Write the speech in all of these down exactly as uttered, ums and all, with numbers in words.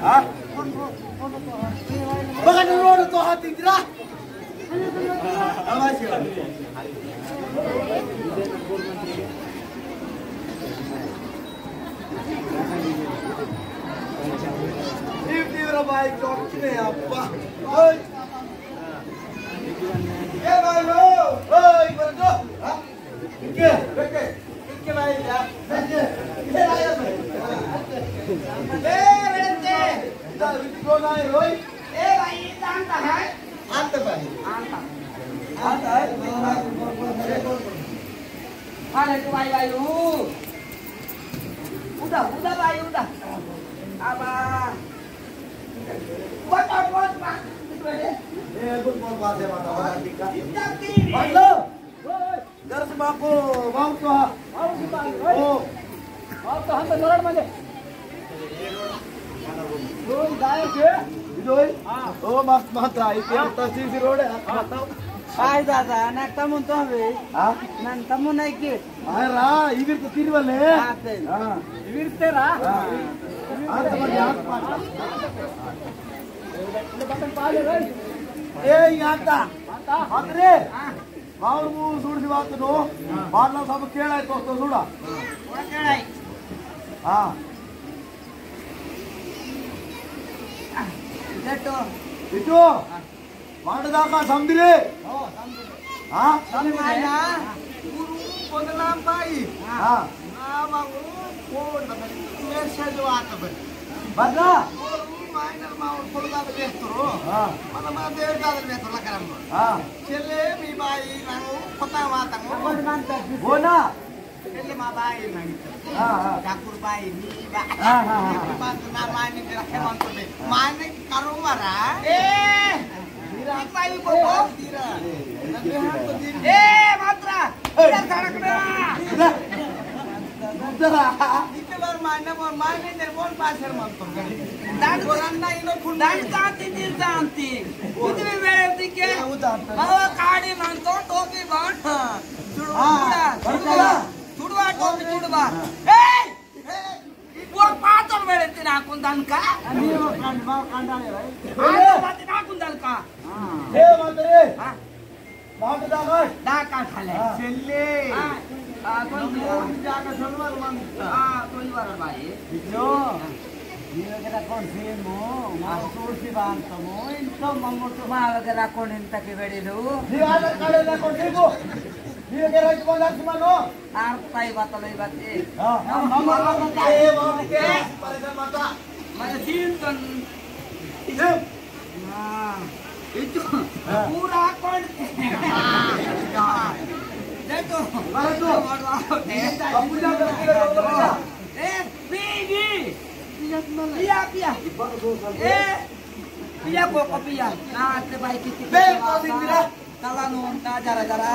हाँ? बगन रोड तो हाथ दिख रहा। तीव्र बाइक चौक में आपा। ओए। ए भाई लो, ओए, इधर तो। हाँ? इनके, इनके, इनके भाई यार। इनके, इनके भाई यार। ए, बेटे। इधर, इधर कौन आए, रोई? ए भाई, जानता है? आता भाई। आता। आता है? अरे तो भाई, भाई, ऊ। उदा, उदा भाई, उदा। आबा। What, what, what, what? A, good, good, बात है, बात है, बात है, ठीक है। इतना तेज। भाई लो। दर्श बापू, बापू तो हा। बापू की बात है। ओ। बापू तो हम तो नरड़ मजे। रोज गाय के। बिजोई? हाँ। ओ, मस्त, मस्त, आई के हाँ। तस्वीर सी रोड है। हाँ, तो। आई दादा, ना तमुन तो हवे। हाँ? ना तमुन नहीं के। अरे रा, इविर तो तीन वाले। हाँ, ते। हाँ। इविर ते रा। हाँ। हाथ पर हाथ पाटा। बटन पा ले रे। ए, यहाँ था। हाँ, था। बाप रे। हाँ। माउर मु सुड़ सी बात नो, बारला सब केड़ा है तो, तो सुड़ा। कोड़ा केड़ा है? हाँ। इधर तो। इधर। हाँ। मांड दाका समझ रे। हो, समझ रे। हाँ? समझ रे। ना, गुरु बदनाम भाई। हाँ। ना, बाबू, फोन मैसेज आता बस। बदला? गुरु माइनर माउर फोन का व्यस्त रो। हाँ। मतलब, मैं देर का व्यस्त रो, लग रहा है। हाँ। चले मी बाई नंगू पता वातंगू। वो ना। चले मा बाई नंगू। हाँ, हाँ। ठाकुर बाई, मी बा-, हाँ, हाँ, हाँ, हाँ। बात ना मानी तेरा खेमंत में। माने करो मरा। ए! बाई को बोल। ए, मात्रा। ए! इधर सड़क में आ। इधर आ। इतने बार मारना, और मारने तेरे कौन पास है, मार तो। दान, दान शांति, दिल शांति। पृथ्वी वेरे दिखे। मावा काड़ी मन तो टोपी बांध। चुड़वा, हाँ, चुड़वा, चुड़वा, टोपी चुड़वा। हाँ। ए! ए! वो पातल वेरे ती नाकुन दन का? अरे, वो कांड, वो कांड आले भाई। आले बात नाकुन दन का? हाँ। ए, मात्रे। हाँ। बाट दागा। दागा खाले। हाँ। सेल्ले। हाँ। आ, कोण नमो जागा सलवर मंत। हाँ, कोई वाला भाई। बिजो। हाँ। नी वगैरह कोण सीमो, हाँ। मारो सोसी बांतमो, इनको मम्मो तो। मा वगैरह कोण इंता के बेड़ी दो। नी आधार कार्ड ना कोण सीमो। नी वगैरह इनको ना सीमा नो। आर ताई बात लो बात ए। हाँ। मम्मो ए, मम्मो के, परेशान मत। मैं सीन तन। सीन। हाँ। इतो हाँ। पूरा कौन? देखो। अरे तो। अब पूजा करके रखो ना। ए, पी, पी। पिया, पिया। ए, पिया को, को पिया। ना, ते भाई की, की, बे, की, को सिंगरा। तला नोन ता जरा, जरा।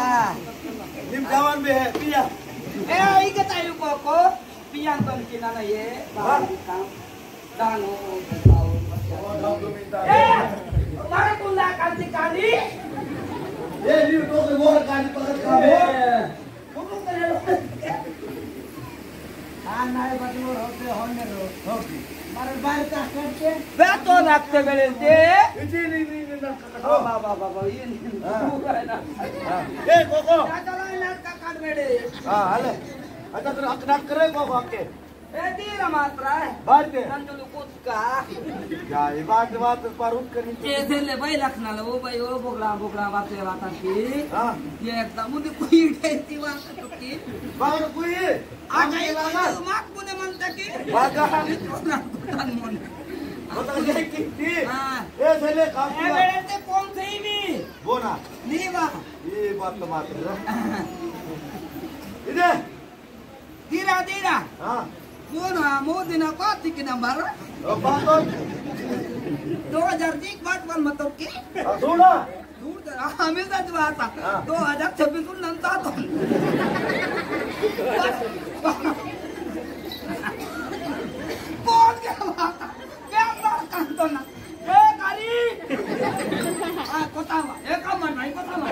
निम जवान भी है, पिया। ए, इके तायु को, को पिया तो की ना, ना ये। हाँ। दानो, ए, मारे कुंदा कांति काली। ए, न्यू तो के मोर काली पकड़ का हो। ए, कुकुम करे लो। आ, नाय बदलो होते होने रो। ओके। मारे बाहर का करते। बे तो रखते बेले ते। इजी नहीं, नहीं, नहीं, नहीं, ओ, बाबा, बाबा, ये नहीं। हाँ। हाँ। ए, कोको। दादा ला ना का काट बेले। हाँ, हले। अच्छा, फिर हक नाक करे कोको हक के। ए, तीर मात्रा है। बाहर के? नंदुल कुचका। या, ये बात, बात पर उठ कर नहीं। जैसे ले भाई लखना लो, भाई, ओ बोगला, बोगला बात है, बात की। हाँ। ये एकदम उन्हें कोई उठाई थी बात तो की। बाहर कोई? आगे हम ये लाना? कोई माक मुने मन तक की। बागा। इतना कुतन मन। बता दे कितनी? हाँ। ए, से ले, काम ए, पूरा। मेरे से कौन सही भी? वो ना। नहीं बा। ये बात तो बात है। धीरा, धीरा। हाँ। कौन है? मोदी ना पार्टी के नंबर? ओ, बात तो। दो हजार की बात बन मत की। हाँ, सुना। दूर तो, हाँ, मिलता जुआ था। हाँ। दो हजार छब्बीस को नंता तो। कौन क्या बात है? क्या बात कर तो ना? ए, कारी! आ, कोतावा। ए, कमर भाई, कोतावा।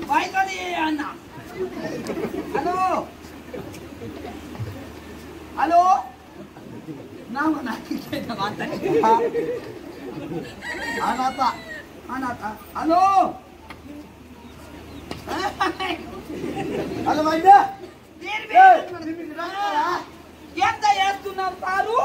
भाई, कारी, अन्ना। हेलो। हेलो। ना, ना, किसे जवाब नहीं। हाँ। आना था, आना था। हेलो। हेलो, भाई, दे। ए, निम्मी रंगला। एंता येस्तुन्नावु पारु?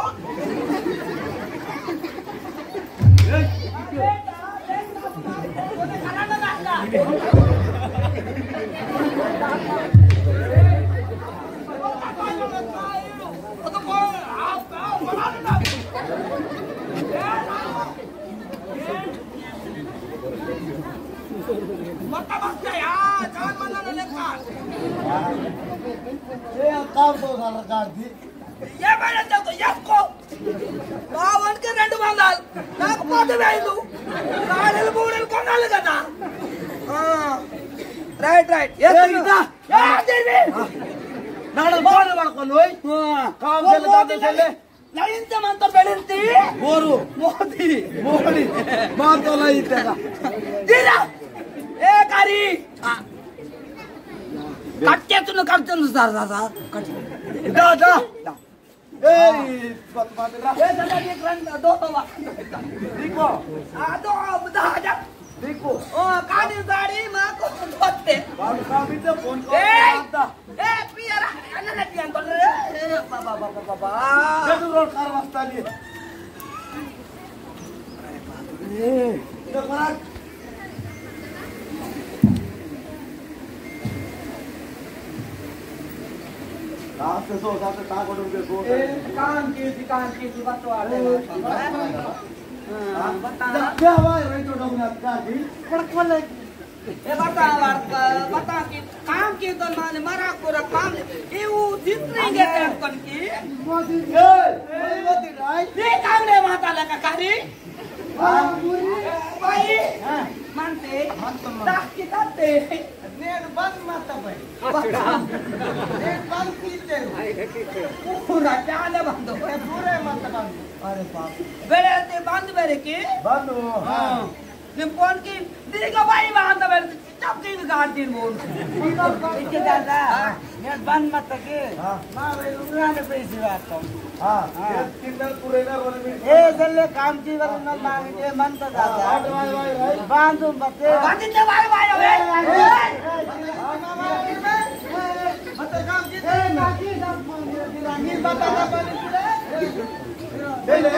मक्का मक्का या, जान मन्ना लेका। ए, काम तो साला कर दी। ये मैंने तो, तो यस को। बावन के रेंडु बंगाल। नाक पाते बैलू। गाड़िल बूड़िल कोनाल गदा। हाँ। Right, right. यस, ए, तो गीता। या, देवी। नाडल बाल बाल को लोई। हाँ। काम वो चले, काम मोदी चले। लाइन ते मन तो बेलंती। बोरू। मोदी। मोदी। बात तो लाई तेरा। जीरा। ए कारी। आ। कट के तूने कट तूने सार, सार, सार। कट। दा, दा। दा। ए, बात, बात रा। ए, दादा, एक रंग दो तो वा। देखो। आ, दो, दो हजार। देखो। ओ, काली साड़ी माँ को धोते। बाबू साहब, इधर फोन कॉल ए! आता। ए, पियरा, अन्ना पियन तो रे। ए, बाबा, बाबा, बाबा। जरूर और कार वास्ता लिए। ए, इधर पर आ। रास्ते सो, रास्ते ताको डूब के सो। ए, काम की थी, काम की थी, बस तो आ गए। हाँ, बता। क्या हुआ है, वही तो डूबना, क्या थी? फड़क वाले। ए बता, बता, बता कि काम की तो माने मरा को रख काम। ये वो जितने के काम कन की। ए, ये काम रे माता लगा कारी। हाँ। भाई, हाँ। मानते, मानते, मानते। ताकि ताते। नेट बंद मत भाई। नेट बंद कीते। पूरा चाले बंद हो। ए, पूरे मत बंद। अरे बाप। बेरे ते बंद बेरे के? बंद हो, हाँ। हाँ। ने फोन की, दीदी का भाई बंद बेरे। चुपचाप तीन गाड़ तीन बोल। इनके दादा, हाँ। नेट बंद मत के। हाँ। माँ भाई रुकना ने पैसे बात तो। हाँ। हाँ। ये तीन दिन पूरे ना रोने में। ए, जल्ले काम की वाले ना मांगे, मन तो दादा। हाँ, भाई, भाई, भाई। बांधू मत। हाँ। बांधी ते भाई, भाई, भाई। ए, ए, ए, मत काम की। ए, ना की, ना, नहीं पता ना, पानी पूरे। ले ले,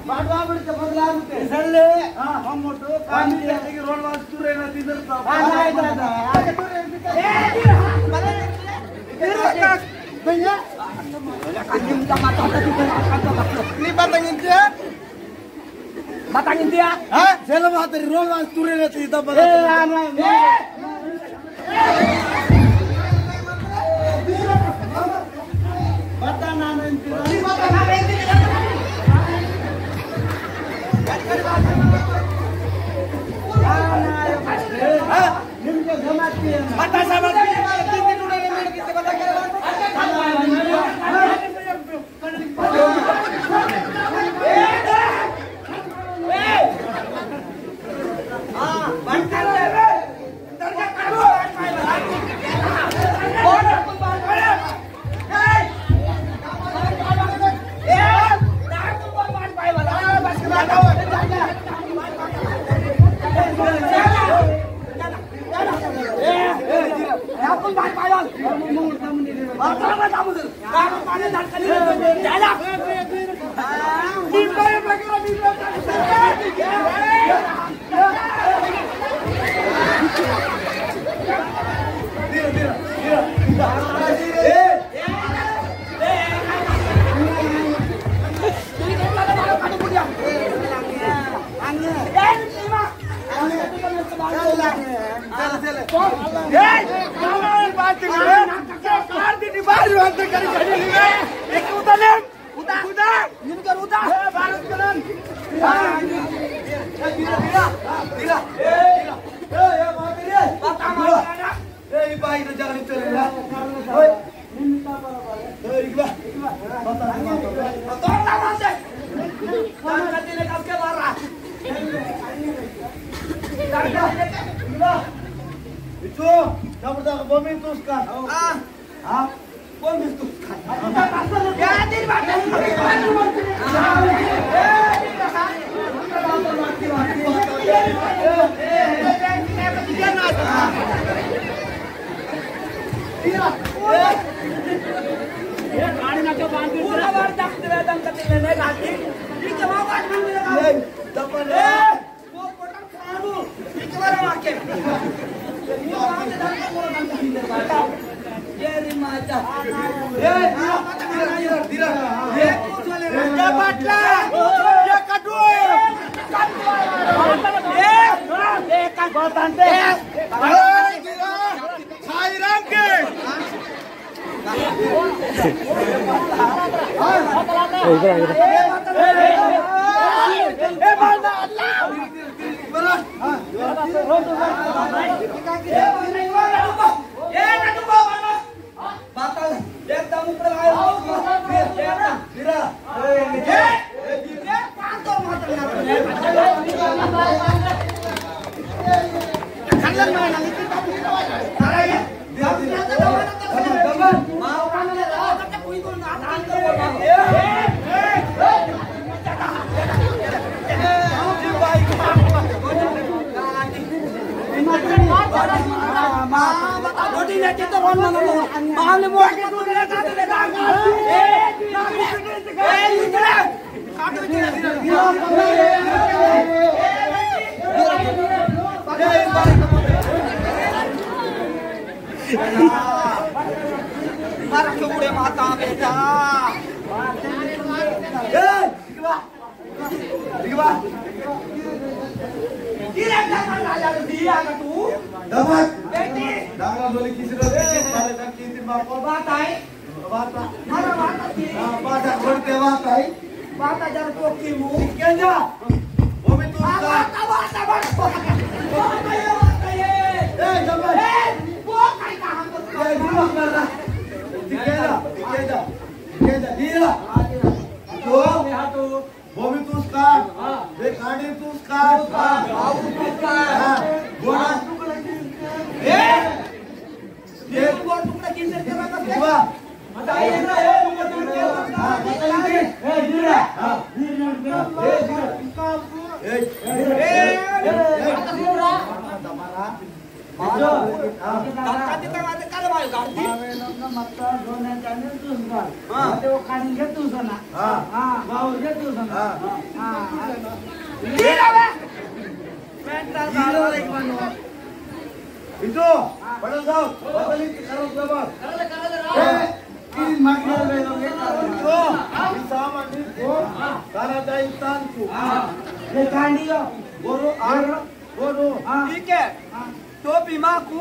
बाटवा बड़ी के बदला आते। इसले, हाँ। हम मोटो काम काम किया। किया कि रोड वास तू रहना तीन दिन तो। हाँ, नहीं, नहीं, नहीं। आगे तू रहने दे। ए, भैया। नहीं पता नहीं क्या? बताएंगे दिया। हाँ? चलो बात रे, रोज आज तुरे रहती तब बता। ए, आ, नहीं, नहीं। बता ना, नहीं, नहीं। हाँ? निम्न जमा किया ना। बता, समझ में नहीं आया, तीन दिन उन्होंने मेरे कितने बता के ए, बात नहीं है। कार दी बाहर अंदर करी खड़ी नहीं है। एक उतार ले। उतार, उतार। इनकर उतार। ए, भारत कलन। ए, धीरा, धीरा, धीरा। ए, ए, बात रे। बता मार। ए, ई बाइक ने जाने चले ना। ओए। ए, इकबा। बता, बता, बता। तो ना मार दे। कान का दिले कब के मार रहा? इचो, जबरदस्त बमिन तुस्का। हाँ। हाँ। मारा क्यों बुढ़े माता बेटा। ए, दिखवा। दिखवा। किरे का मन आया तो दिया का तू? दमक। बेटी। दाना बोली किसी को दे, सारे का किसी माँ को। बात आई। बात आ। मारा बात आई। हाँ, बात आ, छोड़ के बात आई। बात आ, जरा तो की मुँह। केंजा। वो भी तू आ, का। बात आ, बात आ, बात आ। बात आ, ये बात आ, ये। ए, दमक। ए, वो काई का हमको। ए, दिमाग मार रहा। दिखेगा, दिखेगा। ये जा, ये जा। तो, वो भी तू स्काट। हाँ। ये काटी तू स्काट। हाँ, वो भी तू स्काट। हाँ, बोला। ए! ये तू और टुकड़ा किन से तेरा का हुआ? बताइए ना, ए, टुकड़ा किन से तेरा का? हाँ, बताइए। ए, जीरा। हाँ। ए, जीरा। ए, ए, ए, ए। काका तिता माते काले मायो गांधी। मावे नन्ना मत्ता दोने चाने तू सुना। हाँ। मत्ते वो खाने के तू सुना। हाँ। हाँ, बाबू के तू सुना। हाँ। हाँ, हाँ। ये रहा बे। मैं तार बार बार एक बार नो। इतो, बड़ा जाओ, बदली की करो जवाब। ए, तीन मांगी ले लो, ये करो। इतो, ये सामान नहीं को, तारा जाई तान को। ये कांडियो, बोलो, आर, बोलो। हाँ। ठीक है। हाँ। टोपी माकू।